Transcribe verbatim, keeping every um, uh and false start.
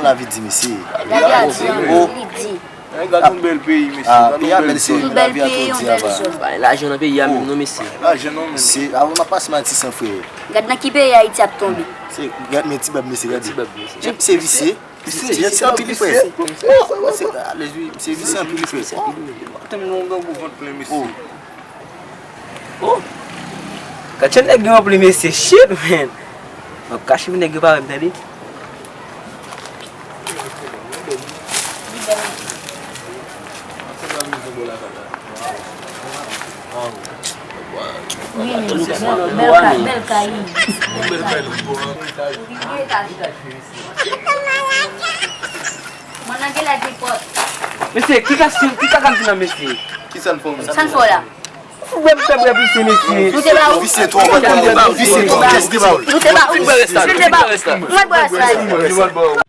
Lavi di, mesye. Lavi a di anpil, li di. Gade yon bèl peyi, mesye. Gade yon bèl zòn. Yon bèl peyi, yon bèl zòn. Lajan nan peyi a menm non, mesye. Lajan non, menm. Mesye, avan m ap pase Matisan, frè. Gad nan ki peyi Ayiti ap tonbe. Gad men ti bab, mesye, gade. Ti bab, mesye. Mesye visye. Visye, visye anpil, li frè. Alèz wi, mesye visye anpil, li frè. Tande yon gangou vant plen, mesye. Oh! Gad jan nèg yo anpil, mesye. Shit, man. M ap kache pou nèg yo pa wè m, tande. Wi, men, bèl, bèl kay, bèl kay, wi. Bèl kay. Mwen nan gen lè de pòt. Mesye, ki ka, ki ka kantin nan, mesye? Ki sa n fè w, mesye? Sa n fè w la? Ou fou bwè, m fè bwè pise, mesye. Nou te ba ou. Visye twò, visye twò, kès de ba ou. Nou te ba ou. Nou te ba ou. Mwen bwè sa.